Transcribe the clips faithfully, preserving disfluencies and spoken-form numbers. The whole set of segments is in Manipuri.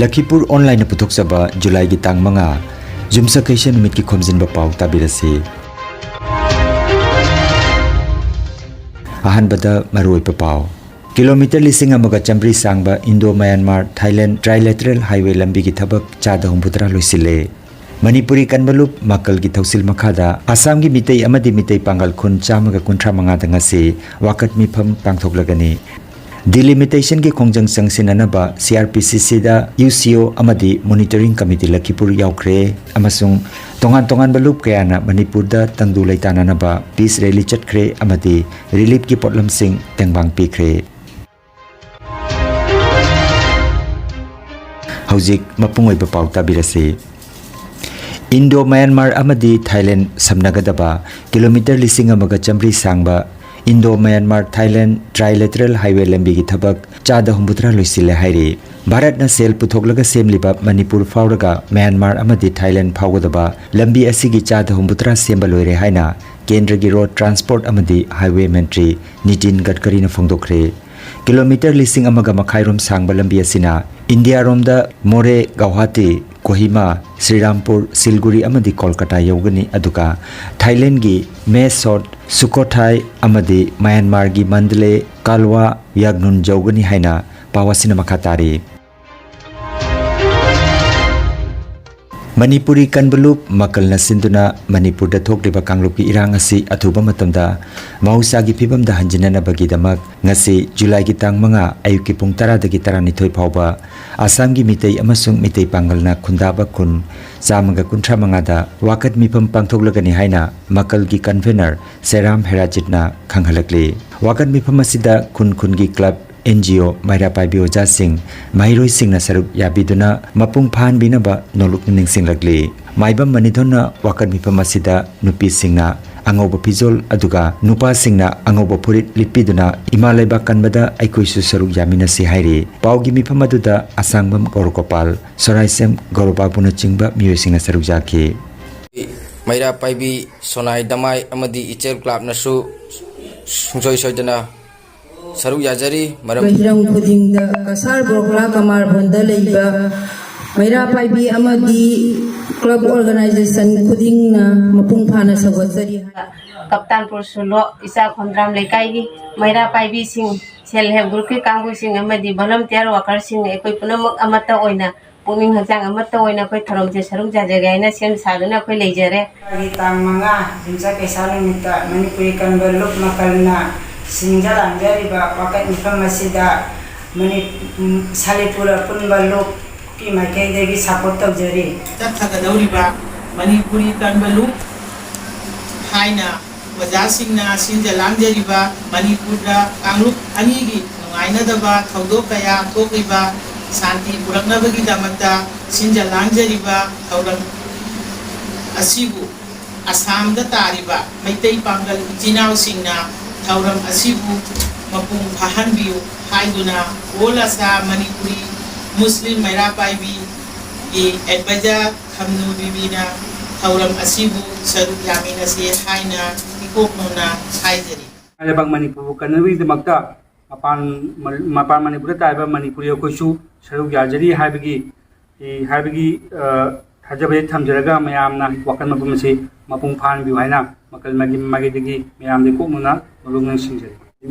ꯂꯈꯤꯄꯨꯔ ꯑꯣꯟꯂꯥꯏꯟꯅ ꯄꯨꯊꯣꯛꯆꯕ ꯖꯨꯂꯥꯏꯒꯤ ꯇꯥꯡ ꯃꯉꯥ, ꯌꯨꯝꯁꯀꯩꯁ ꯅꯨꯃꯤꯠꯀꯤ ꯈꯣꯝꯖꯤꯟꯕ ꯄꯥꯎ ꯇꯥꯕꯤꯔꯁꯤ꯫ ꯑꯍꯥꯟꯕꯗ ꯃꯔꯨꯑꯣꯏꯕ ꯄꯥꯎ꯫ ꯀꯤꯂꯣꯃꯤꯇꯔ ꯂꯤꯁꯤꯡ ꯑꯃꯒ ꯆꯥꯃꯔꯤ ꯁꯥꯡꯕ ꯏꯟꯗꯣ ꯃꯌꯥꯟꯃꯥꯔ ꯊꯥꯏꯂꯦꯟ trilateral highway ꯂꯝꯕꯤꯒꯤ ꯊꯕꯛ ꯆꯥꯗ ꯍꯨꯝꯐꯨꯇꯔꯥ ꯂꯣꯏꯁꯤꯜꯂꯦ꯫ ꯃꯅꯤꯄꯨꯔꯤ ꯀꯟꯕ ꯂꯨꯞ ꯃꯀꯜꯒꯤ ꯊꯧꯁꯤꯜ ꯃꯈꯥꯗ ꯑꯁꯥꯝꯒꯤ ꯃꯤꯇꯩ ꯑꯃꯗꯤ ꯃꯤꯇꯩ ꯄꯥꯡꯒꯜ ꯈꯨꯟ ꯆꯥꯝꯃꯒ ꯀꯨꯟꯊ꯭ꯔꯥ ꯃꯉꯥꯗ ꯉꯁꯤ ꯋꯥꯀꯠ ꯃꯤꯐꯝ ꯄꯥꯡꯊꯣꯛꯂꯒꯅꯤ꯫ Delimitationꯒꯤ ꯈꯣꯡꯖꯪ ꯆꯪꯁꯤꯟꯅꯅꯕ C R P C Cꯗ U C O ꯑꯃꯗꯤ Monitoring Committee ꯂꯈꯤꯄꯨꯔ ꯌꯥꯎꯈ꯭ꯔꯦ ꯑꯃꯁꯨꯡ ꯇꯣꯉꯥꯟ ꯇꯣꯉꯥꯟꯕ ꯂꯨꯞ ꯀꯌꯥꯅ ꯃꯅꯤꯄꯨꯔꯗ ꯇꯪꯗꯨ ꯂꯩꯇꯥꯅꯅꯕ peace rally ꯆꯠꯈ꯭ꯔꯦ ꯑꯃꯗꯤ reliefꯀꯤ ꯄꯣꯠꯂꯝꯁꯤꯡ ꯇꯦꯡꯕꯥꯡ ꯄꯤꯈ꯭ꯔꯦ꯫ ꯍꯧꯖꯤꯛ ꯃꯄꯨꯡ ꯑꯣꯏꯕ ꯄꯥꯎ ꯇꯥꯕꯤꯔꯁꯤ꯫ ꯏꯟꯗꯣ ꯃꯌꯥꯟꯃꯥꯔ ꯑꯃꯗꯤ ꯊꯥꯏꯂꯦꯟ ꯁꯝꯅꯒꯗꯕ ꯀꯤꯂꯣꯃꯤꯇꯔ ꯂꯤꯁꯤꯡ ꯑꯃꯒ ꯆꯥꯃꯔꯤ ꯁꯥꯡꯕ ꯏꯟꯗꯣ ꯃꯌꯥꯟꯃꯥꯔ ꯊꯥꯏꯂꯦꯟ trilateral highway ꯂꯝꯕꯤꯒꯤ ꯊꯕꯛ ꯆꯥꯗ ꯍꯨꯝꯐꯨꯇꯔꯥ ꯂꯣꯏꯁꯤꯜꯂꯦ ꯍꯥꯏꯔꯤ꯫ ꯚꯥꯔꯠꯅ ꯁꯦꯜ ꯄꯨꯊꯣꯛꯂꯒ ꯁꯦꯝꯂꯤꯕ ꯃꯅꯤꯄꯨꯔ ꯐꯥꯎꯔꯒ ꯃꯌꯥꯟꯃꯥꯔ ꯑꯃꯗꯤ ꯊꯥꯏꯂꯦꯟ ꯐꯥꯎꯒꯗꯕ ꯂꯝꯕꯤ ꯑꯁꯤꯒꯤ ꯆꯥꯗ ꯍꯨꯝꯐꯨꯇꯔꯥ ꯁꯦꯝꯕ ꯂꯣꯏꯔꯦ ꯍꯥꯏꯅ ꯀꯦꯟꯗ꯭ꯔꯒꯤ road transport ꯑꯃꯗꯤ highway ꯃꯟꯇ꯭ꯔꯤ ꯅꯤꯇꯤꯟ ꯒꯗꯀꯔꯤꯅ ꯐꯣꯡꯗꯣꯛꯈ꯭ꯔꯦ꯫ ꯀꯤꯂꯣꯃꯤꯇꯔ ꯂꯤꯁꯤꯡ ꯑꯃꯒ ꯃꯈꯥꯏꯔꯣꯝ ꯁꯥꯡꯕ ꯂꯝꯕꯤ ꯑꯁꯤꯅ ꯏꯟꯗꯤꯌꯥꯔꯣꯝꯗ ꯃꯣꯔꯦ, ꯒꯧꯍꯥꯇꯤ, ꯀꯣꯍꯤꯃꯥ, ꯁ꯭ꯔꯤꯔꯥꯝꯄꯨꯔ, ꯁꯤꯜꯒꯨꯔꯤ ꯑꯃꯗꯤ ꯀꯣꯜꯀꯇꯥ ꯌꯧꯒꯅꯤ, ꯑꯗꯨꯒ ꯊꯥꯏꯂꯦꯟꯒꯤ ꯃꯦ ꯁꯣꯠ, ꯁꯨꯀꯣꯊꯥꯏ ꯑꯃꯗꯤ ꯃꯌꯥꯟꯃꯥꯔꯒꯤ ꯃꯟꯗꯂꯦ, ꯀꯥꯜꯋꯥ, ꯌꯥꯒꯅꯨꯟ ꯌꯧꯒꯅꯤ ꯍꯥꯏꯅ ꯄꯥꯎ ꯑꯁꯤꯅ ꯃꯈꯥ ꯇꯥꯔꯤ꯫ ꯃꯅꯤꯄꯨꯔꯤ ꯀꯟꯕ ꯂꯨꯞ ꯃꯀꯜꯅ ꯁꯤꯟꯗꯨꯅ ꯃꯅꯤꯄꯨꯔꯗ ꯊꯣꯛꯂꯤꯕ ꯀꯥꯡꯂꯨꯞꯀꯤ ꯏꯔꯥꯡ ꯑꯁꯤ ꯑꯊꯨꯕ ꯃꯇꯝꯗ ꯃꯍꯧꯁꯥꯒꯤ ꯐꯤꯕꯝꯗ ꯍꯟꯖꯤꯟꯅꯅꯕꯒꯤꯗꯃꯛ ꯉꯁꯤ ꯖꯨꯂꯥꯏꯒꯤ ꯇꯥꯡ ꯃꯉꯥ ꯑꯌꯨꯛꯀꯤ ꯄꯨꯡ ꯇꯔꯥꯗꯒꯤ ꯇꯔꯥꯅꯤꯊꯣꯏ ꯐꯥꯎꯕ ꯑꯁꯥꯝꯒꯤ ꯃꯤꯇꯩ ꯑꯃꯁꯨꯡ ꯃꯤꯇꯩ ꯄꯥꯡꯒꯜꯅ ꯈꯨꯟꯗꯥꯕ ꯈꯨꯟ ꯆꯥꯝꯃꯒ ꯀꯨꯟꯊ꯭ꯔꯥ ꯃꯉꯥꯗ ꯋꯥꯀꯠ ꯃꯤꯐꯝ ꯄꯥꯡꯊꯣꯛꯂꯒꯅꯤ ꯍꯥꯏꯅ ꯃꯀꯜꯒꯤ convener ꯁꯦꯔꯥꯝ ꯍꯦꯔꯥꯖꯤꯠꯅ ꯈꯪꯍꯜꯂꯛꯂꯤ꯫ ꯋꯥꯀꯠ ꯃꯤꯐꯝ ꯑꯁꯤꯗ ꯈꯨꯟ ꯈꯨꯟꯒꯤ club, N G O, ꯃꯩꯔꯥ ꯄꯥꯏꯕꯤ ꯑꯣꯖꯥꯁꯤꯡ, ꯃꯍꯩꯔꯣꯏꯁꯤꯡꯅ ꯁꯔꯨꯛ ꯌꯥꯕꯤꯗꯨꯅ ꯃꯄꯨꯡ ꯐꯥꯍꯟꯕꯤꯅꯕ ꯅꯣꯂꯨꯛꯅ ꯅꯤꯡꯁꯤꯡꯂꯛꯂꯤ꯫ ꯃꯥꯏꯕꯝ ꯃꯅꯤꯊꯣꯟꯅ ꯋꯥꯀꯠ ꯃꯤꯐꯝ ꯑꯁꯤꯗ ꯅꯨꯄꯤꯁꯤꯡꯅ ꯑꯉꯧꯕ ꯐꯤꯖꯣꯜ ꯑꯗꯨꯒ ꯅꯨꯄꯥꯁꯤꯡꯅ ꯑꯉꯧꯕ ꯐꯨꯔꯤꯠ ꯂꯤꯠꯄꯤꯗꯨꯅ ꯏꯃꯥ ꯂꯩꯕꯥꯛ ꯀꯟꯕꯗ ꯑꯩꯈꯣꯏꯁꯨ ꯁꯔꯨꯛ ꯌꯥꯃꯤꯟꯅꯁꯤ ꯍꯥꯏꯔꯤ꯫ ꯄꯥꯎꯒꯤ ꯃꯤꯐꯝ ꯑꯗꯨꯗ ꯑꯁꯥꯡꯕꯝ ꯒꯧꯔꯒꯣꯄꯥꯜ, ꯁꯣꯔꯥꯏꯁꯦꯝ ꯒꯧꯔꯕꯥꯕꯨꯅꯆꯤꯡꯕ ꯃꯤꯑꯣꯏꯁꯤꯡꯅ ꯁꯔꯨꯛ ꯌꯥꯈꯤ꯫ ꯃꯩꯔꯥ ꯄꯥꯏꯕꯤ, ꯁꯣꯅꯥꯏ ꯗꯃꯥꯏ ꯑꯃꯗꯤ ꯏꯆꯦꯜ clubꯅꯁꯨ ꯁꯨꯡꯁꯣꯏ ꯁꯣꯏꯗꯅ ꯁꯔꯨꯛ ꯌꯥꯖꯔꯤ꯫ ꯃꯔꯝ ꯍꯤꯔꯝ ꯈꯨꯗꯤꯡꯗ ꯀꯁꯥꯔ ꯕꯣꯔꯀꯂꯥ ꯀꯃꯥꯔꯕꯟꯗ ꯂꯩꯕ ꯃꯩꯔꯥ ꯄꯥꯏꯕꯤ ꯑꯃꯗꯤ ꯀ꯭ꯂꯕ ꯑꯣꯔꯒꯅꯥꯏꯖꯦꯁꯟ ꯈꯨꯗꯤꯡꯅ ꯃꯄꯨꯡ ꯐꯥꯅ ꯁꯧꯒꯠꯆꯔꯤ꯫ ꯀꯞꯇꯥꯟꯄꯨꯔ ꯁꯨꯂꯣ ꯏꯆꯥ ꯈꯣꯝꯗ꯭ꯔꯥꯝ ꯂꯩꯀꯥꯏꯒꯤ ꯃꯩꯔꯥ ꯄꯥꯏꯕꯤꯁꯤꯡ, ꯁꯦꯜꯐ ꯍꯦꯜꯞ ꯒ꯭ꯔꯨꯞꯀꯤ ꯀꯥꯡꯕꯨꯁꯤꯡ ꯑꯃꯗꯤ ꯚꯣꯂꯨꯟꯇꯤꯌꯔ ꯋꯥꯀꯔꯁꯤꯡ, ꯑꯩꯈꯣꯏ ꯄꯨꯝꯅꯃꯛ ꯑꯃꯠꯇ ꯑꯣꯏꯅ, ꯄꯨꯛꯅꯤꯡ ꯍꯛꯆꯥꯡ ꯑꯃꯠꯇ ꯑꯣꯏꯅ ꯑꯩꯈꯣꯏ ꯊꯧꯔꯝꯁꯦ ꯁꯔꯨꯛ ꯌꯥꯖꯒꯦ ꯍꯥꯏꯅ ꯁꯦꯝ ꯁꯥꯗꯨꯅ ꯑꯩꯈꯣꯏ ꯂꯩꯖꯔꯦ꯫ ꯊꯥꯒꯤ ꯇꯥꯡ ꯃꯉꯥ ꯌꯨꯝꯁꯥꯀꯩꯁꯥ ꯅꯨꯃꯤꯠꯇ ꯃꯅꯤꯄꯨꯔꯤ ꯀꯟꯕ ꯂꯨꯞ ꯃꯈꯜꯅ ꯁꯤꯟꯖ ꯂꯥꯡꯖꯔꯤꯕ ꯋꯥꯀꯠ ꯃꯤꯐꯝ ꯑꯁꯤꯗ ꯃꯅꯤ-, ꯁꯥꯂꯤꯄꯨꯔ ꯑꯄꯨꯟꯕ ꯂꯨꯞꯀꯤ ꯃꯥꯏꯀꯩꯗꯒꯤ ꯁꯄꯣꯔꯠ ꯇꯧꯖꯔꯤ꯫ ꯆꯠꯊꯒꯗꯧꯔꯤꯕ ꯃꯅꯤꯄꯨꯔꯤ ꯀꯟꯕ ꯂꯨꯞ ꯍꯥꯏꯅ ꯑꯣꯖꯥꯁꯤꯡꯅ ꯁꯤꯟꯖ ꯂꯥꯡꯖꯔꯤꯕ ꯃꯅꯤꯄꯨꯔꯗ ꯀꯥꯡꯂꯨꯞ ꯑꯅꯤꯒꯤ ꯅꯨꯡꯉꯥꯏꯅꯗꯕ ꯊꯧꯗꯣꯛ ꯀꯌꯥ ꯊꯣꯛꯂꯤꯕ ꯁꯥꯟꯇꯤ ꯄꯨꯔꯛꯅꯕꯒꯤꯗꯃꯛꯇ ꯁꯤꯟꯖ ꯂꯥꯡꯖꯔꯤꯕ ꯊꯧꯔꯝ ꯑꯁꯤꯕꯨ ꯑꯁꯥꯝꯗ ꯇꯥꯔꯤꯕ ꯃꯩꯇꯩ ꯄꯥꯡꯒꯜ ꯏꯆꯤꯟ ꯏꯅꯥꯎꯁꯤꯡꯅ ꯊꯧꯔꯝ ꯑꯁꯤꯕꯨ ꯃꯄꯨꯡ ꯐꯥꯍꯟꯕꯤꯌꯨ ꯍꯥꯏꯗꯨꯅ ꯑꯣꯜ ꯑꯁꯥ ꯃꯅꯤꯄꯨꯔꯤ ꯃꯨꯁꯂꯤꯝ ꯃꯩꯔꯥ ꯄꯥꯏꯕꯤꯒꯤ ꯑꯦꯗꯚꯥꯏꯖꯔ ꯈꯝꯅꯨ ꯕꯤꯕꯤꯅ ꯊꯧꯔꯝ ꯑꯁꯤꯕꯨ ꯁꯔꯨꯛ ꯌꯥꯃꯤꯟꯅꯁꯦ ꯍꯥꯏꯅ ꯏꯀꯣꯛꯅꯧꯅ ꯍꯥꯏꯖꯔꯤ꯫ ꯂꯩꯕꯥꯛ ꯃꯅꯤꯄꯨꯔꯕꯨ ꯀꯟꯅꯕꯒꯤꯗꯃꯛꯇ ꯃꯄꯥꯟ ꯃꯄꯥꯟ ꯃꯅꯤꯄꯨꯔꯗ ꯇꯥꯔꯤꯕ ꯃꯅꯤꯄꯨꯔꯤ ꯑꯩꯈꯣꯏꯁꯨ ꯁꯔꯨꯛ ꯌꯥꯖꯔꯤ ꯍꯥꯏꯕꯒꯤ ꯍꯥꯏꯕꯒꯤ ꯊꯥꯖꯕ ꯊꯝꯖꯔꯒ ꯃꯌꯥꯝꯅ ꯋꯥꯀꯠ ꯃꯐꯝ ꯑꯁꯤ ꯃꯄꯨꯡ ꯐꯥꯍꯟꯕꯤꯌꯨ ꯍꯥꯏꯅ ꯃꯀꯜ ꯃꯥꯒꯤ ꯃꯥꯏꯀꯩꯗꯒꯤ ꯃꯌꯥꯝꯗ ꯀꯣꯛꯅꯅ ꯃꯔꯨꯞ ꯅꯤꯡꯁꯤꯡꯖꯔꯤ꯫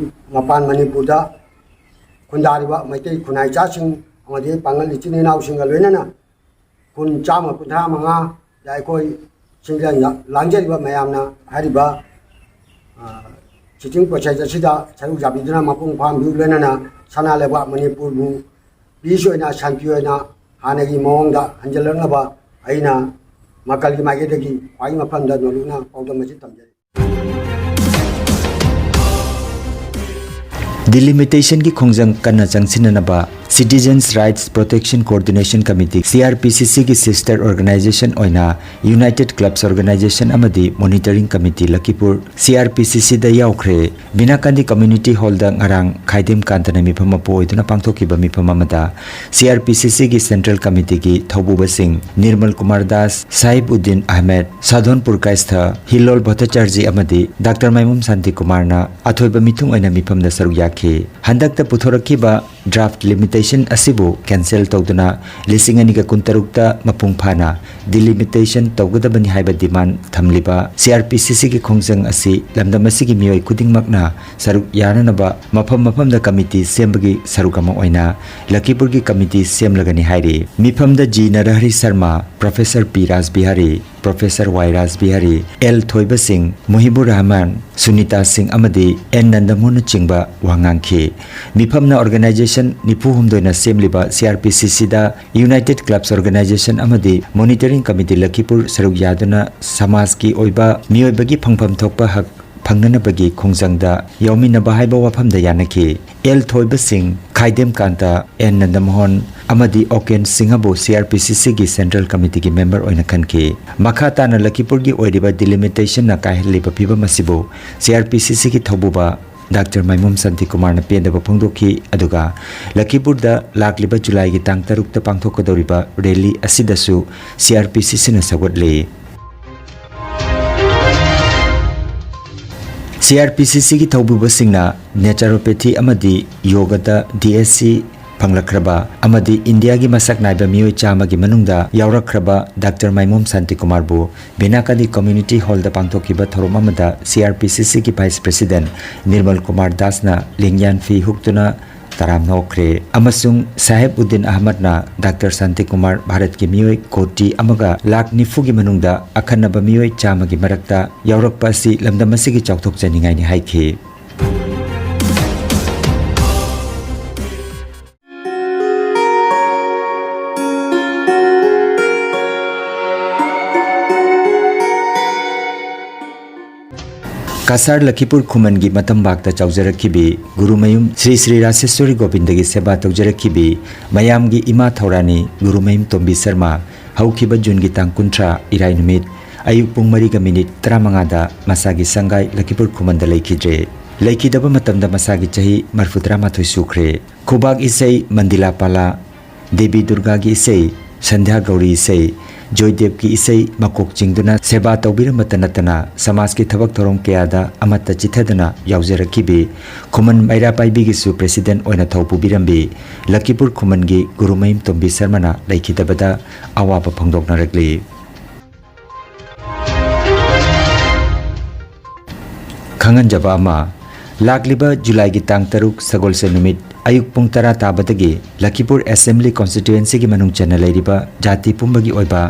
ꯃꯄꯥꯟ ꯃꯅꯤꯄꯨꯔꯗ ꯈꯨꯟꯗꯥꯔꯤꯕ ꯃꯩꯇꯩ ꯈꯨꯟꯅꯥꯏ ꯏꯆꯥꯁꯤꯡ ꯑꯃꯗꯤ ꯄꯥꯡꯒꯜ ꯏꯆꯤꯟ ꯏꯅꯥꯎꯁꯤꯡꯒ ꯂꯣꯏꯅꯅ ꯈꯨꯟ ꯆꯥꯝꯃ ꯀꯨꯟꯊ꯭ꯔꯥ ꯃꯉꯥꯗ ꯑꯩꯈꯣꯏ ꯁꯤꯡꯖ ꯂꯥꯡꯖꯔꯤꯕ ꯃꯌꯥꯝꯅ ꯍꯥꯏꯔꯤꯕ ꯁꯤꯇꯤꯡ ꯄ꯭ꯔꯣꯁꯦꯁ ꯑꯁꯤꯗ ꯁꯔꯨꯛ ꯌꯥꯕꯤꯗꯨꯅ ꯃꯄꯨꯡ ꯐꯥꯍꯟꯕꯤꯌꯨ꯫ ꯂꯣꯏꯅꯅ ꯁꯅꯥ ꯂꯩꯕꯥꯛ ꯃꯅꯤꯄꯨꯔꯕꯨ ꯄꯤꯁ ꯑꯣꯏꯅ ꯁꯥꯟꯇꯤ ꯑꯣꯏꯅ ꯍꯥꯟꯅꯒꯤ ꯃꯑꯣꯡꯗ ꯍꯟꯖꯤꯜꯂꯛꯅꯕ ꯑꯩꯅ ꯃꯀꯜꯒꯤ ꯃꯥꯏꯀꯩꯗꯒꯤ ꯈ꯭ꯋꯥꯏ ꯃꯐꯝꯗ ꯅꯣꯂꯨꯛꯅ ꯄꯥꯎꯗꯝ ꯑꯁꯤ ꯇꯝꯖꯔꯤ꯫ ꯗꯤꯂꯤꯃꯤꯇꯦꯁꯟꯒꯤ ꯈꯣꯡꯖꯪ ꯀꯟꯅ ꯆꯪꯁꯤꯟꯅꯅꯕ Citizens Rights Protection Coordination Committee, C R P C C ꯒꯤ sister organization ꯑꯣꯏꯅ United Clubs Organization ꯑꯃꯗꯤ Monitoring Committee ꯂꯈꯤꯄꯨꯔ C R P C C ꯗ ꯌꯥꯎꯈ꯭ꯔꯦ꯫ ꯕꯤꯅꯥꯀꯥꯟꯗꯤ Community Hall ꯗ ꯉꯔꯥꯡ ꯈꯥꯏꯗꯦꯝ ꯀꯥꯟꯇꯅ ꯃꯤꯐꯝ ꯃꯄꯨ ꯑꯣꯏꯗꯨꯅ ꯄꯥꯡꯊꯣꯛꯈꯤꯕ ꯃꯤꯐꯝ ꯑꯃꯗ C R P C C ꯒꯤ Central Committee ꯒꯤ ꯊꯧꯕꯨꯕꯁꯤꯡ ꯅꯤꯔꯃꯜ ꯀꯨꯃꯥꯔ ꯗꯥꯁ, ꯁꯥꯍꯤꯕ ꯎꯗꯤꯟ ꯑꯍꯃꯦꯗ, ꯁꯥꯙꯣꯟ ꯄꯨꯔꯀꯥꯏꯁꯊ, ꯍꯤꯂꯣꯜ ꯚꯠꯇꯆꯥꯔꯖꯤ ꯑꯃꯗꯤ ꯗꯥꯛꯇꯔ ꯃꯥꯏꯃꯨꯝ ꯁꯥꯟꯇꯤ ꯀꯨꯃꯥꯔꯅ ꯑꯊꯣꯏꯕ ꯃꯤꯊꯨꯡ ꯑꯣꯏꯅ ꯃꯤꯐꯝꯗ ꯁꯔꯨꯛ ꯌꯥꯈꯤ꯫ ꯂꯥꯎꯊꯣꯛꯈꯤ꯫ ꯍꯟꯗꯛꯇ ꯄꯨꯊꯣꯔꯛꯈꯤꯕ draft limitation ꯑꯁꯤꯕꯨ cancel ꯇꯧꯗꯨꯅ ꯂꯤꯁꯤꯡ ꯑꯅꯤꯒ ꯀꯨꯟꯇꯔꯨꯛꯇ ꯃꯄꯨꯡ ꯐꯥꯅ delimitation ꯇꯧꯒꯗꯕꯅꯤ ꯍꯥꯏꯕ demand ꯊꯝꯂꯤꯕ CRPCCꯒꯤ ꯈꯣꯡꯖꯪ ꯑꯁꯤ ꯂꯝꯗꯝ ꯑꯁꯤꯒꯤ ꯃꯤꯑꯣꯏ ꯈꯨꯗꯤꯡꯃꯛꯅ ꯁꯔꯨꯛ ꯌꯥꯅꯅꯕ ꯃꯐꯝ ꯃꯐꯝꯗ committee ꯁꯦꯝꯕꯒꯤ ꯁꯔꯨꯛ ꯑꯃ ꯑꯣꯏꯅ ꯂꯈꯤꯄꯨꯔꯒꯤ committee ꯁꯦꯝꯂꯒꯅꯤ ꯍꯥꯏꯔꯤ꯫ ꯃꯤꯐꯝꯗ ꯖꯤ ꯅꯔꯍꯔꯤ ꯁꯔꯃ, Professor ꯄꯤ ꯔꯥꯖꯕꯤꯍꯥꯔꯤ, Professor ꯋꯥꯏ ꯔꯥꯖꯕꯤꯍꯥꯔꯤ, ꯑꯦꯜ ꯊꯣꯏꯕ ꯁꯤꯡ, ꯃꯨꯍꯤꯕꯨꯔ ꯔꯍꯃꯥꯟ, ꯁꯨꯅꯤꯇꯥ ꯁꯤꯡ ꯑꯃꯗꯤ ꯑꯦꯟ ꯅꯟꯗꯃꯣꯍꯟꯅꯆꯤꯡꯕ ꯋꯥ ꯉꯥꯡꯈꯤ꯫ ꯃꯤꯐꯝꯅ organization ꯅꯤꯐꯨ ꯍꯨꯝꯗꯣꯏꯅ ꯁꯦꯝꯂꯤꯕ CRPCCꯗ United Clubs Organization ꯑꯃꯗꯤ Monitoring Committee ꯂꯈꯤꯄꯨꯔ ꯁꯔꯨꯛ ꯌꯥꯗꯨꯅ ꯁꯃꯥꯖꯀꯤ ꯑꯣꯏꯕ ꯃꯤꯑꯣꯏꯕꯒꯤ ꯐꯪꯐꯝ ꯊꯣꯛꯄ ꯍꯛ ꯐꯪꯅꯅꯕꯒꯤ ꯈꯣꯡꯖꯪꯗ ꯌꯥꯎꯃꯤꯟꯅꯕ ꯍꯥꯏꯕ ꯋꯥꯐꯝꯗ ꯌꯥꯅꯈꯤ꯫ ꯑꯦꯜ ꯊꯣꯏꯕ ꯁꯤꯡ, ꯈꯥꯏꯗꯦꯝ ꯀꯥꯟꯇ, ꯑꯦꯟ ꯅꯟꯗꯃꯣꯍꯟ ꯑꯃꯗꯤ ꯑꯣꯀꯦꯟ ꯁꯤꯡꯍꯕꯨ CRPCCꯒꯤ Central Committeeꯒꯤ member ꯑꯣꯏꯅ ꯈꯟꯈꯤ꯫ ꯃꯈꯥ ꯇꯥꯅ ꯂꯈꯤꯄꯨꯔꯒꯤ ꯑꯣꯏꯔꯤꯕ delimitationꯅ ꯀꯥꯏꯍꯜꯂꯤꯕ ꯐꯤꯚꯝ ꯑꯁꯤꯕꯨ CRPCCꯒꯤ ꯊꯧꯕꯨꯕ ꯗꯥꯛꯇꯔ ꯃꯥꯏꯃꯣꯝ ꯁꯥꯟꯇꯤꯀꯨꯃꯥꯔꯅ ꯄꯦꯟꯗꯕ ꯐꯣꯡꯗꯣꯛꯈꯤ꯫ ꯑꯗꯨꯒ ꯂꯈꯤꯄꯨꯔꯗ ꯂꯥꯛꯂꯤꯕ ꯖꯨꯂꯥꯏꯒꯤ ꯇꯥꯡ ꯇꯔꯨꯛꯇ ꯄꯥꯡꯊꯣꯛꯀꯗꯧꯔꯤꯕ rally ꯑꯁꯤꯗꯁꯨ CRPCCꯅ ꯁꯧꯒꯠꯂꯤ꯫ CRPCCꯒꯤ ꯊꯧꯕꯨꯕꯁꯤꯡꯅ naturopathy ꯑꯃꯗꯤ ꯌꯣꯒꯗ DSc ꯐꯪꯂꯛꯈ꯭ꯔꯕ ꯑꯃꯗꯤ ꯏꯟꯗꯤꯌꯥꯒꯤ ꯃꯁꯛ ꯅꯥꯏꯕ ꯃꯤꯑꯣꯏ ꯆꯥꯝꯃꯒꯤ ꯃꯅꯨꯡꯗ ꯌꯥꯎꯔꯛꯈ꯭ꯔꯕ ꯗꯥꯛꯇꯔ ꯃꯥꯏꯃꯣꯝ ꯁꯥꯟꯇꯤꯀꯨꯃꯥꯔꯕꯨ ꯕꯤꯅꯥꯀꯥꯗꯤ Community Hallꯗ ꯄꯥꯡꯊꯣꯛꯈꯤꯕ ꯊꯧꯔꯝ ꯑꯃꯗ CRPCCꯒꯤ Vice President ꯅꯤꯔꯃꯜ ꯀꯨꯃꯥꯔ ꯗꯥꯁꯅ ꯂꯦꯡꯌꯥꯟ ꯐꯤ ꯍꯨꯛꯇꯨꯅ ꯇꯔꯥꯝꯅ ꯑꯣꯛꯈ꯭ꯔꯦ꯫ ꯑꯃꯁꯨꯡ ꯁꯥꯍꯦꯕ ꯎꯗꯤꯟ ꯑꯍꯃꯗꯅ ꯗꯥꯛꯇꯔ ꯁꯥꯟꯇꯤꯀꯨꯃꯥꯔ ꯚꯥꯔꯠꯀꯤ ꯃꯤꯑꯣꯏ ꯀꯣꯇꯤ ꯑꯃꯒ ꯂꯥꯈ ꯅꯤꯐꯨꯒꯤ ꯃꯅꯨꯡꯗ ꯑꯈꯟꯅꯕ ꯃꯤꯑꯣꯏ ꯆꯥꯝꯃꯒꯤ ꯃꯔꯛꯇ ꯌꯥꯎꯔꯛꯄ ꯑꯁꯤ ꯂꯝꯗꯝ ꯑꯁꯤꯒꯤ ꯆꯥꯎꯊꯣꯛꯆꯅꯤꯡꯉꯥꯏꯅꯤ ꯍꯥꯏꯈꯤ꯫ ꯀꯁꯥꯔ ꯂꯈꯤꯄꯨꯔ ꯈꯨꯃꯟꯒꯤ ꯃꯇꯝꯕꯥꯛꯇ ꯆꯥꯎꯖꯔꯛꯈꯤꯕꯤ ꯒꯨꯔꯨꯃꯌꯨꯝ ꯁ꯭ꯔꯤ ꯁ꯭ꯔꯤ ꯔꯥꯁꯦꯁ꯭ꯋꯔꯤ ꯒꯣꯕꯤꯟꯗꯒꯤ ꯁꯦꯕꯥ ꯇꯧꯖꯔꯛꯈꯤꯕꯤ ꯃꯌꯥꯝꯒꯤ ꯏꯃꯥ ꯊꯧꯔꯥꯅꯤ ꯒꯨꯔꯨꯃꯌꯨꯝ ꯇꯣꯝꯕꯤ ꯁꯔꯃ ꯍꯧꯈꯤꯕ ꯖꯨꯟꯒꯤ ꯇꯥꯡ ꯀꯨꯟꯊ꯭ꯔꯥ ꯏꯔꯥꯏ ꯅꯨꯃꯤꯠ ꯑꯌꯨꯛ ꯄꯨꯡ ꯃꯔꯤꯒ ꯃꯤꯅꯤꯠ ꯇꯔꯥꯃꯉꯥꯗ ꯃꯁꯥꯒꯤ ꯁꯪꯒꯥꯏ ꯂꯈꯤꯄꯨꯔ ꯈꯨꯃꯟꯗ ꯂꯩꯈꯤꯗ꯭ꯔꯦ꯫ ꯂꯩꯈꯤꯗꯕ ꯃꯇꯝꯗ ꯃꯁꯥꯒꯤ ꯆꯍꯤ ꯃꯔꯤꯐꯨ ꯇꯔꯥꯃꯥꯊꯣꯏ ꯁꯨꯈ꯭ꯔꯦ꯫ ꯈꯨꯕꯥꯛ ꯏꯁꯩ ꯃꯟꯗꯤꯂꯥ ꯄꯥꯂꯥ, ꯗꯦꯕꯤ ꯗꯨꯔꯒꯥꯒꯤ ꯏꯁꯩ ꯁꯟꯙ꯭ꯌꯥ ꯒꯧꯔꯤ ꯏꯁꯩ, ꯖꯣꯏꯗꯦꯕꯀꯤ ꯏꯁꯩ ꯃꯀꯣꯛ ꯆꯤꯡꯗꯨꯅ ꯁꯦꯕꯥ ꯇꯧꯕꯤꯔꯝꯕꯇ ꯅꯠꯇꯅ ꯁꯃꯥꯖꯀꯤ ꯊꯕꯛ ꯊꯧꯔꯝ ꯀꯌꯥꯗ ꯑꯃꯠꯇ ꯆꯤꯠꯊꯗꯅ ꯌꯥꯎꯖꯔꯛꯈꯤꯕꯤ ꯈꯨꯃꯟ ꯃꯩꯔꯥ ꯄꯥꯏꯕꯤꯒꯤꯁꯨ ꯄ꯭ꯔꯦꯁꯤꯗꯦꯟꯠ ꯑꯣꯏꯅ ꯊꯧ ꯄꯨꯕꯤꯔꯝꯕꯤ ꯂꯛꯈꯤꯄꯨꯔ ꯈꯨꯃꯟꯒꯤ ꯒꯨꯔꯨꯃꯌꯨꯝ ꯇꯣꯝꯕꯤ ꯁꯔꯃꯅ ꯂꯩꯈꯤꯗꯕꯗ ꯑꯋꯥꯕ ꯐꯣꯡꯗꯣꯛꯅꯔꯛꯂꯤ꯫ ꯈꯪꯍꯟꯖꯕ ꯑꯃ, ꯂꯥꯛꯂꯤꯕ ꯖꯨꯂꯥꯏꯒꯤ ꯇꯥꯡ ꯇꯔꯨꯛ ꯁꯒꯣꯜꯁꯦꯟ ꯅꯨꯃꯤꯠ ꯑꯌꯨꯛ ꯄꯨꯡ ꯇꯔꯥ ꯇꯥꯕꯗꯒꯤ ꯂꯈꯤꯄꯨꯔ ꯑꯦꯁꯦꯝꯕ꯭ꯂꯤ ꯀꯣꯟꯁꯇꯤꯇ꯭ꯋꯦꯟꯁꯤꯒꯤ ꯃꯅꯨꯡ ꯆꯟꯅ ꯂꯩꯔꯤꯕ ꯖꯥꯇꯤ ꯄꯨꯝꯕꯒꯤ ꯑꯣꯏꯕ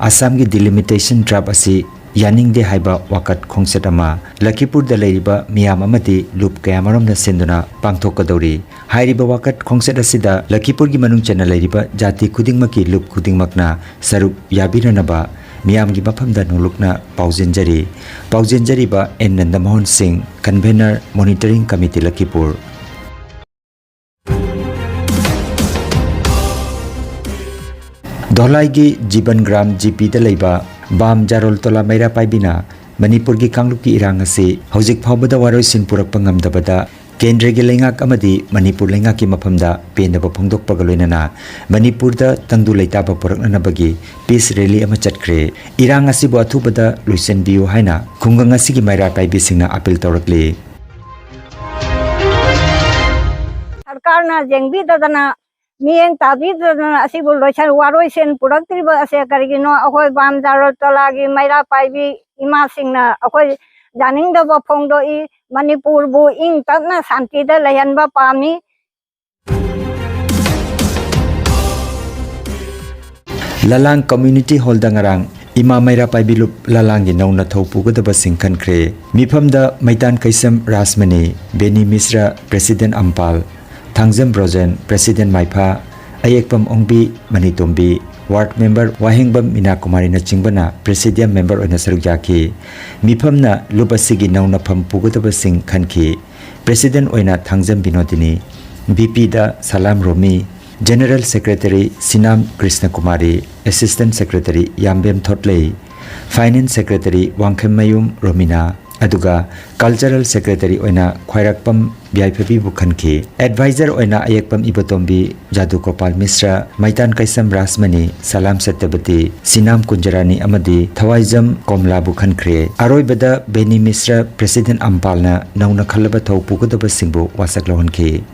ꯑꯁꯥꯝꯒꯤ ꯗꯤꯂꯤꯃꯤꯇꯦꯁꯟ ꯗ꯭ꯔꯥꯐ ꯑꯁꯤ ꯌꯥꯅꯤꯡꯗꯦ ꯍꯥꯏꯕ ꯋꯥꯀꯠ ꯈꯣꯡꯆꯠ ꯑꯃ ꯂꯈꯤꯄꯨꯔꯗ ꯂꯩꯔꯤꯕ ꯃꯤꯌꯥꯝ ꯑꯃꯗꯤ ꯂꯨꯞ ꯀꯌꯥꯃꯔꯣꯝꯅ ꯁꯤꯟꯗꯨꯅ ꯄꯥꯡꯊꯣꯛꯀꯗꯧꯔꯤ꯫ ꯍꯥꯏꯔꯤꯕ ꯋꯥꯀꯠ ꯈꯣꯡꯆꯠ ꯑꯁꯤꯗ ꯂꯈꯤꯄꯨꯔꯒꯤ ꯃꯅꯨꯡ ꯆꯟꯅ ꯂꯩꯔꯤꯕ ꯖꯥꯇꯤ ꯈꯨꯗꯤꯡꯃꯛꯀꯤ ꯂꯨꯞ ꯈꯨꯗꯤꯡꯃꯛꯅ ꯁꯔꯨꯛ ꯌꯥꯕꯤꯅꯅꯕ ꯃꯤꯌꯥꯝꯒꯤ ꯃꯐꯝꯗ ꯅꯣꯡꯂꯨꯛꯅ ꯄꯥꯎꯖꯦꯟꯖꯔꯤ꯫ ꯄꯥꯎꯖꯦꯟꯖꯔꯤꯕ ꯑꯦꯟ ꯅꯟꯗꯃꯣꯍꯟ ꯁꯤꯡ, ꯀꯟꯚꯦꯅꯔ, ꯃꯣꯅꯤꯇꯔꯤꯡ ꯀꯃꯤꯇꯤ, ꯂꯈꯤꯄꯨꯔ꯫ ꯙꯣꯂꯥꯏꯒꯤ ꯖꯤꯕꯟ ꯒ꯭ꯔꯥꯝ ꯖꯤ ꯄꯤꯗ ꯂꯩꯕ ꯕꯥꯝ ꯖꯥꯔꯣꯜ ꯇꯣꯂꯥ ꯃꯩꯔꯥ ꯄꯥꯏꯕꯤꯅ ꯃꯅꯤꯄꯨꯔꯒꯤ ꯀꯥꯡꯂꯨꯞꯀꯤ ꯏꯔꯥꯡ ꯑꯁꯤ ꯍꯧꯖꯤꯛ ꯐꯥꯎꯕꯗ ꯋꯥꯔꯣꯏꯁꯤꯟ ꯄꯨꯔꯛꯄ ꯉꯝꯗꯕꯗ ꯀꯦꯟꯗ꯭ꯔꯒꯤ ꯂꯩꯉꯥꯛ ꯑꯃꯗꯤ ꯃꯅꯤꯄꯨꯔ ꯂꯩꯉꯥꯛꯀꯤ ꯃꯐꯝꯗ ꯄꯦꯟꯗꯕ ꯐꯣꯡꯗꯣꯛꯄꯒ ꯂꯣꯏꯅꯅ ꯃꯅꯤꯄꯨꯔꯗ ꯇꯪꯗꯨ ꯂꯩꯇꯥꯕ ꯄꯨꯔꯛꯅꯅꯕꯒꯤ ꯄꯤꯁ ꯔꯦꯂꯤ ꯑꯃ ꯆꯠꯈ꯭ꯔꯦ꯫ ꯏꯔꯥꯡ ꯑꯁꯤꯕꯨ ꯑꯊꯨꯕꯗ ꯂꯣꯏꯁꯤꯟꯕꯤꯌꯨ ꯍꯥꯏꯅ ꯈꯨꯡꯒꯪ ꯑꯁꯤꯒꯤ ꯃꯩꯔꯥ ꯄꯥꯏꯕꯤꯁꯤꯡꯅ ꯑꯄꯤꯜ ꯇꯧꯔꯛꯂꯤ꯫ ꯁꯔꯀꯥꯔꯅ ꯌꯦꯡꯕꯤꯗꯗꯅ, ꯃꯤꯠꯌꯦꯡ ꯇꯥꯕꯤꯗꯗꯅ ꯑꯁꯤꯕꯨ ꯂꯣꯏꯁꯟ-, ꯋꯥꯔꯣꯏꯁꯤꯟ ꯄꯨꯔꯛꯇ꯭ꯔꯤꯕ ꯑꯁꯦ ꯀꯔꯤꯒꯤꯅꯣ? ꯑꯩꯈꯣꯏ ꯕꯥꯝ ꯖꯥꯔꯣ ꯇꯣꯂꯥꯒꯤ ꯃꯩꯔꯥ ꯄꯥꯏꯕꯤ ꯏꯃꯥꯁꯤꯡꯅ ꯑꯩꯈꯣꯏ ꯌꯥꯅꯤꯡꯗꯕ ꯐꯣꯡꯗꯣꯛꯏ꯫ ꯃꯅꯤꯄꯨꯔꯕꯨ ꯏꯪ ꯇꯞꯅ ꯁꯥꯟꯇꯤꯗ ꯂꯩꯍꯟꯕ ꯄꯥꯝꯃꯤ꯫ ꯂꯂꯥꯡ ꯀꯝꯃ꯭ꯌꯨꯅꯤꯇꯤ ꯍꯣꯜꯗ ꯉꯔꯥꯡ ꯏꯃꯥ ꯃꯩꯔꯥ ꯄꯥꯏꯕꯤ ꯂꯨꯞ ꯂꯂꯥꯡꯒꯤ ꯅꯧꯅ ꯊꯧ ꯄꯨꯒꯗꯕꯁꯤꯡ ꯈꯟꯈ꯭ꯔꯦ꯫ ꯃꯤꯐꯝꯗ ꯃꯩꯇꯥꯟ ꯀꯩꯁꯝ ꯔꯥꯖꯃꯅꯤ, ꯕꯦꯅꯤ ꯃꯤꯁ꯭ꯔ, ꯄ꯭ꯔꯦꯁꯤꯗꯦꯟꯠ ꯑꯝꯄꯥꯜ, ꯊꯥꯡꯖꯝ ꯕ꯭ꯔꯣꯖꯦꯟ, ꯄ꯭ꯔꯦꯁꯤꯗꯦꯟꯠ ꯃꯥꯏꯐꯥ, ꯑꯌꯦꯛꯄꯝ ꯑꯣꯡꯕꯤ, ꯃꯅꯤꯇꯣꯝꯕꯤ, ꯋꯥꯔꯗ ꯃꯦꯝꯕꯔ ꯋꯥꯍꯦꯡꯕꯝ ꯃꯤꯅꯥ ꯀꯨꯃꯥꯔꯤꯅꯆꯤꯡꯕꯅ ꯄ꯭ꯔꯦꯁꯤꯗꯤꯌꯝ ꯃꯦꯝꯕꯔ ꯑꯣꯏꯅ ꯁꯔꯨꯛ ꯌꯥꯈꯤ꯫ ꯃꯤꯐꯝꯅ ꯂꯨꯞ ꯑꯁꯤꯒꯤ ꯅꯧꯅ ꯐꯝ ꯄꯨꯒꯗꯕꯁꯤꯡ ꯈꯟꯈꯤ꯫ ꯄ꯭ꯔꯦꯁꯤꯗꯦꯟꯠ ꯑꯣꯏꯅ ꯊꯥꯡꯖꯝ ꯕꯤꯅꯣꯗꯤꯅꯤ, ꯚꯤ ꯄꯤꯗ Salam Romi, general secretary Sinam Krishna Kumari, assistant secretary Yambem Thotlei, finance secretary Wangkhemmayum ꯔꯣꯃꯤꯅꯥ, ꯑꯗꯨꯒ Cultural Secretary ꯑꯣꯏꯅ ꯈ꯭ꯋꯥꯏꯔꯥꯛꯄꯝ ꯌꯥꯏꯐꯕꯤꯕꯨ ꯈꯟꯈꯤ꯫ Advisor ꯑꯣꯏꯅ ꯑꯌꯦꯛꯄꯝ ꯏꯕꯣꯇꯣꯝꯕꯤ, ꯖꯥꯗꯨ ꯒꯣꯄꯥꯜ ꯃꯤꯁ꯭ꯔ, ꯃꯩꯇꯥꯟ ꯀꯩꯁꯝ ꯔꯥꯖꯃꯅꯤ, ꯁꯂꯥꯝ ꯁꯇ꯭ꯌꯕꯇꯤ, ꯁꯤꯅꯥꯝ ꯀꯨꯟꯖꯔꯥꯅꯤ ꯑꯃꯗꯤ ꯊꯋꯥꯏꯖꯝ ꯀꯣꯝꯂꯥꯕꯨ ꯈꯟꯈ꯭ꯔꯦ꯫ ꯑꯔꯣꯏꯕꯗ ꯕꯦꯅꯤ ꯃꯤꯁ꯭ꯔ, President ꯑꯝꯄꯥꯜꯅ ꯅꯧꯅ ꯈꯜꯂꯕ ꯊꯧ ꯄꯨꯒꯗꯕꯁꯤꯡꯕꯨ ꯋꯥꯁꯛ ꯂꯧꯍꯟꯈꯤ꯫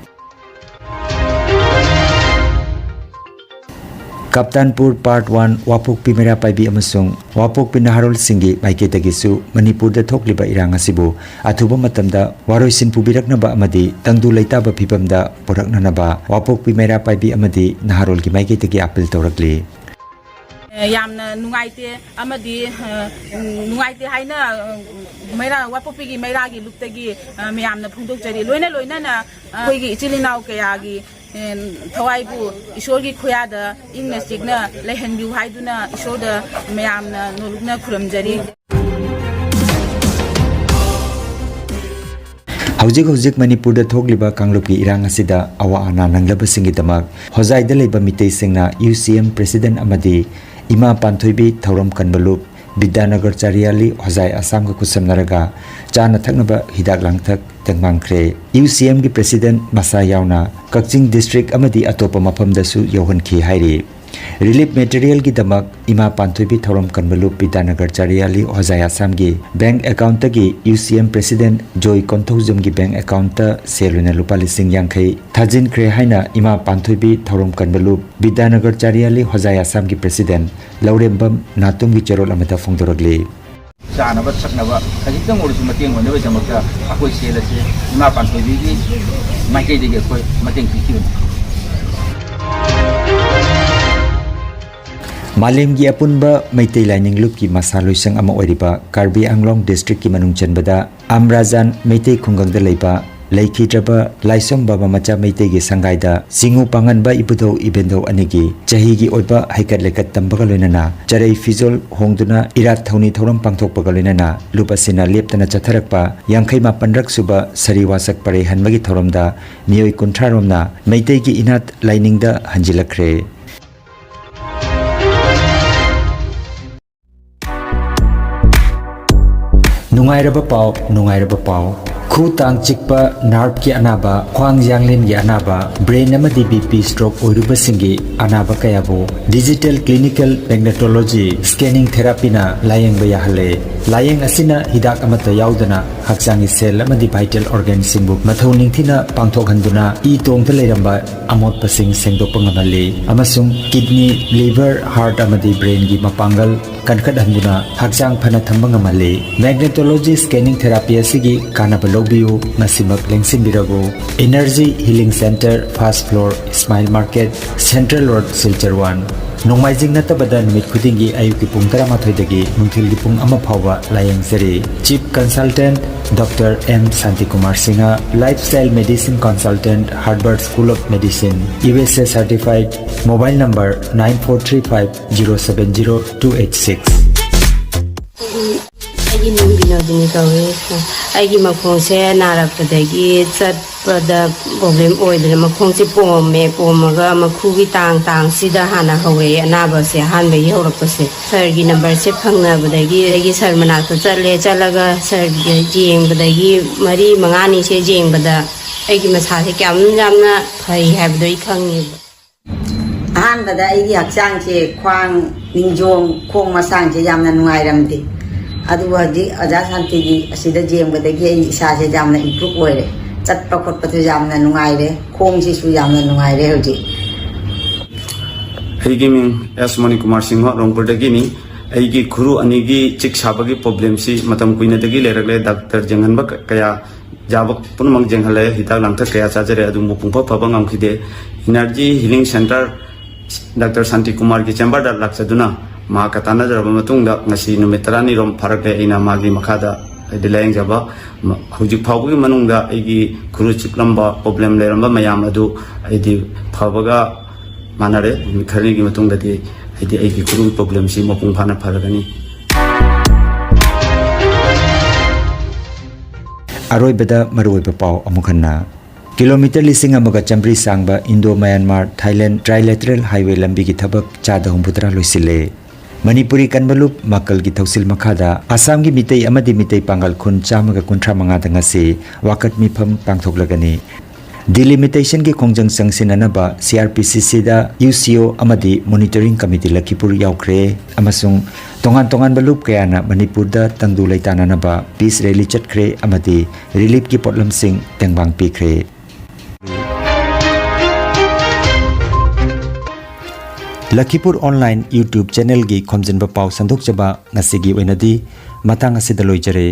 ꯀꯞꯇꯥꯟꯄꯨꯔ Part One, ꯋꯥꯄꯣꯛꯄꯤ ꯃꯩꯔꯥ ꯄꯥꯏꯕꯤ ꯑꯃꯁꯨꯡ ꯋꯥꯄꯣꯛꯄꯤ ꯅꯍꯥꯔꯣꯜꯁꯤꯡꯒꯤ ꯃꯥꯏꯀꯩꯗꯒꯤꯁꯨ ꯃꯅꯤꯄꯨꯔꯗ ꯊꯣꯛꯂꯤꯕ ꯏꯔꯥꯡ ꯑꯁꯤꯕꯨ ꯑꯊꯨꯕ ꯃꯇꯝꯗ ꯋꯥꯔꯣꯏꯁꯤꯟ ꯄꯨꯕꯤꯔꯛꯅꯕ ꯑꯃꯗꯤ ꯇꯪꯗꯨ ꯂꯩꯇꯥꯕ ꯐꯤꯕꯝꯗ ꯄꯨꯔꯛꯅꯅꯕ ꯋꯥꯄꯣꯛꯄꯤ ꯃꯩꯔꯥ ꯄꯥꯏꯕꯤ ꯑꯃꯗꯤ ꯅꯍꯥꯔꯣꯜꯒꯤ ꯃꯥꯏꯀꯩꯗꯒꯤ ꯑꯥꯄꯤꯜ ꯇꯧꯔꯛꯂꯤ꯫ ꯑ, ꯌꯥꯝꯅ ꯅꯨꯡꯉꯥꯏꯇꯦ ꯑꯃꯗꯤ, ꯑ, ꯎꯝ, ꯅꯨꯡꯉꯥꯏꯇꯦ ꯍꯥꯏꯅ, ꯑ, ꯃꯩꯔꯥ, ꯋꯥꯄꯣꯛꯄꯤꯒꯤ ꯃꯩꯔꯥꯒꯤ ꯂꯨꯞꯇꯒꯤ, ꯑ, ꯃꯌꯥꯝꯅ ꯐꯣꯡꯗꯣꯛꯆꯔꯤ꯫ ꯂꯣꯏꯅ ꯂꯣꯏꯅꯅ, ꯑ, ꯑꯩꯈꯣꯏꯒꯤ ꯏꯆꯤꯜ ꯏꯅꯥꯎ ꯀꯌꯥꯒꯤ, ꯑ, ꯊꯋꯥꯏꯕꯨ ꯏꯁꯣꯔꯒꯤ ꯈꯨꯌꯥꯗ ꯏꯪꯅ ꯆꯤꯛꯅ ꯂꯩꯍꯟꯕꯤꯌꯨ ꯍꯥꯏꯗꯨꯅ ꯏꯁꯣꯔꯗ ꯃꯌꯥꯝꯅ ꯅꯣꯂꯨꯛꯅ ꯈꯨꯔꯨꯝꯖꯔꯤ꯫ ꯍꯧꯖꯤꯛ ꯍꯧꯖꯤꯛ ꯃꯅꯤꯄꯨꯔꯗ ꯊꯣꯛꯂꯤꯕ ꯀꯥꯡꯂꯨꯞꯀꯤ ꯏꯔꯥꯡ ꯑꯁꯤꯗ ꯑꯋꯥ ꯑꯅꯥ ꯅꯪꯂꯕꯁꯤꯡꯒꯤꯗꯃꯛ ꯍꯣꯖꯥꯏꯗ ꯂꯩꯕ ꯃꯤꯇꯩꯁꯤꯡꯅ U C M President ꯑꯃꯗꯤ ꯏꯃꯥ ꯄꯥꯟꯊꯣꯏꯕꯤ ꯊꯧꯔꯝ ꯀꯟꯕ ꯂꯨꯞ ꯕꯤꯗ꯭ꯌꯥꯅꯒꯔ ꯆꯥꯔꯤꯌꯥꯂꯤ ꯍꯣꯖꯥꯏ ꯑꯁꯥꯝꯒ ꯈꯨꯠꯁꯝꯅꯔꯒ ꯆꯥꯅ ꯊꯛꯅꯕ ꯍꯤꯗꯥꯛ ꯂꯥꯡꯊꯛ ꯇꯦꯡꯕꯥꯡꯈ꯭ꯔꯦ꯫ U C M ꯒꯤ President ꯃꯁꯥ ꯌꯥꯎꯅ ꯀꯛꯆꯤꯡ district ꯑꯃꯗꯤ ꯑꯇꯣꯞꯄ ꯃꯐꯝꯗꯁꯨ ꯌꯧꯍꯟꯈꯤ ꯍꯥꯏꯔꯤ꯫ Relief material ꯒꯤꯗꯃꯛ ꯏꯃꯥ ꯄꯥꯟꯊꯣꯏꯕꯤ ꯊꯧꯔꯝ ꯀꯟꯕ ꯂꯨꯞ ꯕꯤꯗ꯭ꯌꯥꯅꯒꯔ ꯆꯥꯔꯤꯌꯥꯂꯤ ꯍꯣꯖꯥꯏ ꯑꯁꯥꯝꯒꯤ bank account ꯇꯒꯤ U C M President ꯖꯣꯏ ꯀꯣꯟꯊꯧꯖꯝꯒꯤ bank account ꯇ ꯁꯦꯜ ꯑꯣꯏꯅ ꯂꯨꯄꯥ ꯂꯤꯁꯤꯡ ꯌꯥꯡꯈꯩ ꯊꯥꯖꯤꯟꯈ꯭ꯔꯦ ꯍꯥꯏꯅ ꯏꯃꯥ ꯄꯥꯟꯊꯣꯏꯕꯤ ꯊꯧꯔꯝ ꯀꯟꯕ ꯂꯨꯞ ꯕꯤꯗ꯭ꯌꯥꯅꯒꯔ ꯆꯥꯔꯤꯌꯥꯂꯤ ꯍꯣꯖꯥꯏ ꯑꯁꯥꯝꯒꯤ President ꯂꯧꯔꯦꯝꯕꯝ ꯅꯥꯇꯨꯝꯒꯤ ꯆꯦꯔꯣꯜ ꯑꯃꯗ ꯐꯣꯡꯗꯣꯔꯛꯂꯤ꯫ ꯆꯥꯅꯕ ꯊꯛꯅꯕ ꯈꯖꯤꯛꯇꯪ ꯑꯣꯏꯔꯁꯨ ꯃꯇꯦꯡ ꯑꯣꯏꯅꯕꯒꯤꯗꯃꯛꯇ ꯑꯩꯈꯣꯏ ꯁꯦꯜ ꯑꯁꯤ ꯏꯃꯥ ꯄꯥꯟꯊꯣꯏꯕꯤꯒꯤ ꯃꯥꯏꯀꯩꯗꯒꯤ ꯑꯩꯈꯣꯏ ꯃꯇꯦꯡ ꯄꯤꯈꯤꯕꯅꯤ꯫ ꯃꯥꯂꯦꯝꯒꯤ ꯑꯄꯨꯟꯕ ꯃꯩꯇꯩ ꯂꯥꯏꯅꯤꯡ ꯂꯨꯞꯀꯤ ꯃꯁꯥ ꯂꯣꯏꯁꯪ ꯑꯃ ꯑꯣꯏꯔꯤꯕ ꯀꯥꯔꯕꯤ ꯑꯪꯂꯣꯡ district ꯀꯤ ꯃꯅꯨꯡ ꯆꯟꯕꯗ ꯑꯝꯔꯥꯖꯥꯟ ꯃꯩꯇꯩ ꯈꯨꯡꯒꯪꯗ ꯂꯩꯕ ꯂꯩꯈꯤꯗ꯭ꯔꯕ ꯂꯥꯏꯁꯣꯝ ꯕꯕꯥ ꯃꯆꯥ ꯃꯩꯇꯩꯒꯤ ꯁꯪꯒꯥꯏꯗ ꯁꯤꯡꯉꯨ ꯄꯥꯡꯉꯟꯕ ꯏꯕꯨꯙꯧ ꯏꯕꯦꯟꯙꯧ ꯑꯅꯤꯒꯤ ꯆꯍꯤꯒꯤ ꯑꯣꯏꯕ ꯍꯩꯀꯠ ꯂꯩꯀꯠ ꯇꯝꯕꯒ ꯂꯣꯏꯅꯅ ꯆꯔꯩ ꯐꯤꯖꯣꯜ ꯍꯣꯡꯗꯨꯅ ꯏꯔꯥꯠ ꯊꯧꯅꯤ ꯊꯧꯔꯝ ꯄꯥꯡꯊꯣꯛꯄꯒ ꯂꯣꯏꯅꯅ ꯂꯨꯞ ꯑꯁꯤꯅ ꯂꯦꯞꯇꯅ ꯆꯠꯊꯔꯛꯄ ꯌꯥꯡꯈꯩ ꯃꯥꯄꯟꯔꯛ ꯁꯨꯕ ꯁꯔꯤ ꯋꯥꯁꯛ ꯄꯔꯩ ꯍꯟꯕꯒꯤ ꯊꯧꯔꯝꯗ ꯃꯤꯑꯣꯏ ꯀꯨꯟꯊ꯭ꯔꯥ ꯔꯣꯝꯅ ꯃꯩꯇꯩꯒꯤ ꯏꯅꯥꯠ ꯂꯥꯏꯅꯤꯡꯗ ꯍꯟꯖꯤꯜꯂꯛꯈ꯭ꯔꯦ꯫ ꯅꯨꯡꯉꯥꯏꯔꯕ ꯄꯥꯎ, ꯅꯨꯡꯉꯥꯏꯔꯕ ꯄꯥꯎ꯫ ꯈꯨ ꯇꯥꯡ ꯆꯤꯛꯄ, ꯅꯥꯔꯚꯀꯤ ꯑꯅꯥꯕ, ꯈ꯭ꯋꯥꯡ ꯌꯥꯡꯂꯦꯟꯒꯤ ꯑꯅꯥꯕ, ꯕ꯭ꯔꯦꯟ ꯑꯃꯗꯤ ꯕꯤ ꯄꯤ ꯁ꯭ꯇ꯭ꯔꯣꯛ ꯑꯣꯏꯔꯨꯕꯁꯤꯡꯒꯤ ꯑꯅꯥꯕ ꯀꯌꯥꯕꯨ ꯗꯤꯖꯤꯇꯦꯜ ꯀ꯭ꯂꯤꯅꯤꯀꯦꯜ ꯃꯦꯒꯅꯦꯇꯣꯂꯣꯖꯤ ꯁ꯭ꯀꯦꯅꯤꯡ ꯊꯦꯔꯥꯄꯤꯅ ꯂꯥꯌꯦꯡꯕ ꯌꯥꯍꯜꯂꯦ꯫ ꯂꯥꯌꯦꯡ ꯑꯁꯤꯅ ꯍꯤꯗꯥꯛ ꯑꯃꯠꯇ ꯌꯥꯎꯗꯅ ꯍꯛꯆꯥꯡꯒꯤ ꯁꯦꯜ ꯑꯃꯗꯤ ꯚꯥꯏꯇꯦꯜ ꯑꯣꯔꯒꯥꯟꯁꯤꯡꯕꯨ ꯃꯊꯧ ꯅꯤꯡꯊꯤꯅ ꯄꯥꯡꯊꯣꯛꯍꯟꯗꯨꯅ ꯏ ꯇꯣꯡꯗ ꯂꯩꯔꯝꯕ ꯑꯃꯣꯠꯄꯁꯤꯡ ꯁꯦꯡꯗꯣꯛꯄ ꯉꯝꯍꯜꯂꯤ ꯑꯃꯁꯨꯡ ꯀꯤꯗꯅꯤ, ꯂꯤꯚꯔ, ꯍꯥꯔꯠ ꯑꯃꯗꯤ ꯕ꯭ꯔꯦꯟꯒꯤ ꯃꯄꯥꯡꯒꯜ ꯀꯟꯈꯠꯍꯟꯗꯨꯅ ꯍꯛꯆꯥꯡ ꯐꯅ ꯊꯝꯕ ꯉꯝꯍꯜꯂꯤ꯫ ꯃꯦꯒꯅꯦꯇꯣꯂꯣꯖꯤ ꯁ꯭ꯀꯦꯅꯤꯡ ꯊꯦꯔꯥꯄꯤ ꯑꯁꯤꯒꯤ ꯀꯥꯟꯅꯕ ꯂꯧꯕꯤꯌꯨ, ꯉꯁꯤꯃꯛ ꯂꯦꯡꯁꯤꯟꯕꯤꯔꯕꯨ꯫ Energy healing centre, first floor, Ismail market, central road, Silchar one. ꯅꯣꯡꯃꯥꯏꯖꯤꯡ ꯅꯠꯇꯕꯗ ꯅꯨꯃꯤꯠ ꯈꯨꯗꯤꯡꯒꯤ ꯑꯌꯨꯛꯀꯤ ꯄꯨꯡ ꯇꯔꯥꯃꯥꯊꯣꯏꯗꯒꯤ ꯅꯨꯡꯊꯤꯜꯒꯤ ꯄꯨꯡ ꯑꯃ ꯐꯥꯎꯕ ꯂꯥꯌꯦꯡꯖꯔꯤ꯫ Chief consultant doctor M Shantikumar Singh, lifestyle medicine consultant, Harvard school of medicine, U S A certified, mobile number nine four three five zero seven zero two eight six. ꯑꯩꯒꯤ ꯃꯤꯡ ꯕꯤꯅꯣꯗꯤꯅꯤ ꯀꯧꯏ꯫ ꯑꯩꯒꯤ ꯃꯈꯣꯡꯁꯦ ꯅꯥꯔꯛꯄꯗꯒꯤ ꯆꯠꯄꯗ ꯄ꯭ꯔꯣꯕ꯭ꯂꯦꯝ ꯑꯣꯏꯗꯅ ꯃꯈꯣꯡꯁꯦ ꯄꯣꯝꯃꯦ꯫ ꯄꯣꯝꯃꯒ ꯃꯈꯨꯒꯤ ꯇꯥꯡ ꯇꯥꯡꯁꯤꯗ ꯍꯥꯟꯅ ꯍꯧꯔꯛꯑꯦ ꯑꯅꯥꯕꯁꯦ, ꯑꯍꯥꯟꯕꯒꯤ ꯍꯧꯔꯛꯄꯁꯦ꯫ ꯁꯥꯔꯒꯤ ꯅꯝꯕꯔꯁꯦ ꯐꯪꯅꯕꯗꯒꯤ ꯑꯩꯒꯤ ꯁꯥꯔ ꯃꯅꯥꯛꯇ ꯆꯠꯂꯦ꯫ ꯆꯠꯂꯒ ꯁꯥꯔꯒꯤ ꯌꯦꯡꯕꯗꯒꯤ ꯃꯔꯤ ꯃꯉꯥꯅꯤꯁꯦ ꯌꯦꯡꯕꯗ ꯑꯩꯒꯤ ꯃꯁꯥꯁꯦ ꯀꯌꯥꯝ ꯌꯥꯝꯅ ꯐꯩ ꯍꯥꯏꯕꯗꯣ ꯑꯩ ꯈꯪꯉꯦꯕ꯫ ꯑꯍꯥꯟꯕꯗ ꯑꯩꯒꯤ ꯍꯛꯆꯥꯡꯁꯦ ꯈ꯭ꯋꯥꯡ, ꯅꯤꯡꯖꯣꯡ, ꯈꯣꯡ ꯃꯁꯥꯡꯁꯦ ꯌꯥꯝꯅ ꯅꯨꯡꯉꯥꯏꯔꯝꯗꯦ꯫ ꯑꯗꯨꯕꯨ ꯍꯧꯖꯤꯛ ꯑꯣꯖꯥ ꯁꯥꯟꯇꯤꯒꯤ ꯑꯁꯤꯗ ꯌꯦꯡꯕꯗꯒꯤ ꯑꯩ ꯏꯁꯥꯁꯦ ꯌꯥꯝꯅ ꯏꯝꯄ꯭ꯔꯨꯞ ꯑꯣꯏꯔꯦ꯫ ꯆꯠꯄ ꯈꯣꯠꯄꯗꯁꯨ ꯌꯥꯝꯅ ꯅꯨꯡꯉꯥꯏꯔꯦ, ꯈꯣꯡꯁꯤꯁꯨ ꯌꯥꯝꯅ ꯅꯨꯡꯉꯥꯏꯔꯦ ꯍꯧꯖꯤꯛ꯫ ꯑꯩꯒꯤ ꯃꯤꯡ ꯑꯦꯁ ꯃꯅꯤꯀꯨꯃꯥꯔ ꯁꯤꯡꯍ, ꯔꯣꯡꯄꯨꯔꯗꯒꯤꯅꯤ꯫ ꯑꯩꯒꯤ ꯈꯨꯔꯨ ꯑꯅꯤꯒꯤ ꯆꯤꯛ ꯁꯥꯕꯒꯤ ꯄ꯭ꯔꯣꯕ꯭ꯂꯦꯝꯁꯤ ꯃꯇꯝ ꯀꯨꯏꯅꯗꯒꯤ ꯂꯩꯔꯛꯂꯦ꯫ ꯗꯥꯛꯇꯔ ꯌꯦꯡꯍꯟꯕ ꯀ-, ꯀꯌꯥ ꯌꯥꯕ ꯄꯨꯝꯅꯃꯛ ꯌꯦꯡꯍꯜꯂꯦ, ꯍꯤꯗꯥꯛ ꯂꯥꯡꯊꯛ ꯀꯌꯥ ꯆꯥꯖꯔꯦ, ꯑꯗꯨꯕꯨ ꯄꯨꯡꯐ ꯐꯕ ꯉꯝꯈꯤꯗꯦ꯫ ꯏꯅꯔꯖꯤ ꯍꯤꯂꯤꯡ ꯁꯦꯟꯇꯔ ꯗꯥꯛꯇꯔ ꯁꯥꯟꯇꯤ ꯀꯨꯃꯥꯔꯒꯤ ꯆꯦꯝꯕꯔꯗ ꯂꯥꯛꯆꯗꯨꯅ ꯃꯍꯥꯛꯀ ꯇꯥꯟꯅꯖꯔꯕ ꯃꯇꯨꯡꯗ ꯉꯁꯤ ꯅꯨꯃꯤꯠ ꯇꯔꯥꯅꯤꯔꯣꯝ ꯐꯥꯔꯛꯂꯦ꯫ ꯑꯩꯅ ꯃꯥꯒꯤ ꯃꯈꯥꯗ ꯍꯥꯏꯗꯤ ꯂꯥꯌꯦꯡꯖꯕ꯫ ꯃ-, ꯍꯧꯖꯤꯛ ꯐꯥꯎꯕꯒꯤ ꯃꯅꯨꯡꯗ ꯑꯩꯒꯤ ꯈꯨꯔꯨ ꯆꯤꯛꯂꯝꯕ, ꯄ꯭ꯔꯣꯕ꯭ꯂꯦꯝ ꯂꯩꯔꯝꯕ ꯃꯌꯥꯝ ꯑꯗꯨ ꯑꯩꯗꯤ ꯐꯕꯒ ꯃꯥꯟꯅꯔꯦ꯫ ꯅꯨꯃꯤꯠ ꯈꯔꯅꯤꯒꯤ ꯃꯇꯨꯡꯗꯗꯤ ꯍꯥꯏꯗꯤ ꯑꯩꯒꯤ ꯈꯨꯔꯨꯒꯤ ꯄ꯭ꯔꯣꯕ꯭ꯂꯦꯝꯁꯤ ꯃꯄꯨꯡ ꯐꯥꯅ ꯐꯔꯒꯅꯤ꯫ ꯑꯔꯣꯏꯕꯗ ꯃꯔꯨꯑꯣꯏꯕ ꯄꯥꯎ ꯑꯃꯨꯛ ꯍꯟꯅ꯫ ꯀꯤꯂꯣꯃꯤꯇꯔ ꯂꯤꯁꯤꯡ ꯑꯃꯒ ꯆꯥꯃꯔꯤ ꯁꯥꯡꯕ ꯏꯟꯗꯣ ꯃꯌꯥꯟꯃꯥꯔ ꯊꯥꯏꯂꯦꯟ ꯇ꯭ꯔꯥꯏꯂꯦꯇꯔꯦꯜ ꯍꯥꯏꯋꯦ ꯂꯝꯕꯤꯒꯤ ꯊꯕꯛ ꯆꯥꯗ ꯍꯨꯝꯐꯨꯇꯔꯥ ꯂꯣꯏꯁꯤꯜꯂꯦ꯫ ꯃꯅꯤꯄꯨꯔꯤ ꯀꯟꯕ ꯂꯨꯞ ꯃꯀꯜꯒꯤ ꯊꯧꯁꯤꯜ ꯃꯈꯥꯗ ꯑꯁꯥꯝꯒꯤ ꯃꯤꯇꯩ ꯑꯃꯗꯤ ꯃꯤꯇꯩ ꯄꯥꯡꯒꯜ ꯈꯨꯟ ꯆꯥꯝꯃꯒ ꯀꯨꯟꯊ꯭ꯔꯥ ꯃꯉꯥꯗ ꯉꯁꯤ ꯋꯥꯀꯠ ꯃꯤꯐꯝ ꯄꯥꯡꯊꯣꯛꯂꯒꯅꯤ꯫ Delimitationꯒꯤ ꯈꯣꯡꯖꯪ ꯆꯪꯁꯤꯟꯅꯅꯕ CRPCCꯗ UCO ꯑꯃꯗꯤ Monitoring Committee ꯂꯈꯤꯄꯨꯔ ꯌꯥꯎꯈ꯭ꯔꯦ ꯑꯃꯁꯨꯡ ꯇꯣꯉꯥꯟ ꯇꯣꯉꯥꯟꯕ ꯂꯨꯞ ꯀꯌꯥꯅ ꯃꯅꯤꯄꯨꯔꯗ ꯇꯪꯗꯨ ꯂꯩꯇꯥꯅꯅꯕ peace rally ꯆꯠꯈ꯭ꯔꯦ ꯑꯃꯗꯤ reliefꯀꯤ ꯄꯣꯠꯂꯝꯁꯤꯡ ꯇꯦꯡꯕꯥꯡ ꯄꯤꯈ꯭ꯔꯦ꯫ ꯂꯈꯤꯄꯨꯔ online YouTube channelꯒꯤ ꯈꯣꯝꯖꯤꯟꯕ ꯄꯥꯎ ꯁꯟꯗꯣꯛꯆꯕ ꯉꯁꯤꯒꯤ ꯑꯣꯏꯅꯗꯤ ꯃꯇꯥꯡ ꯑꯁꯤꯗ ꯂꯣꯏꯖꯔꯦ꯫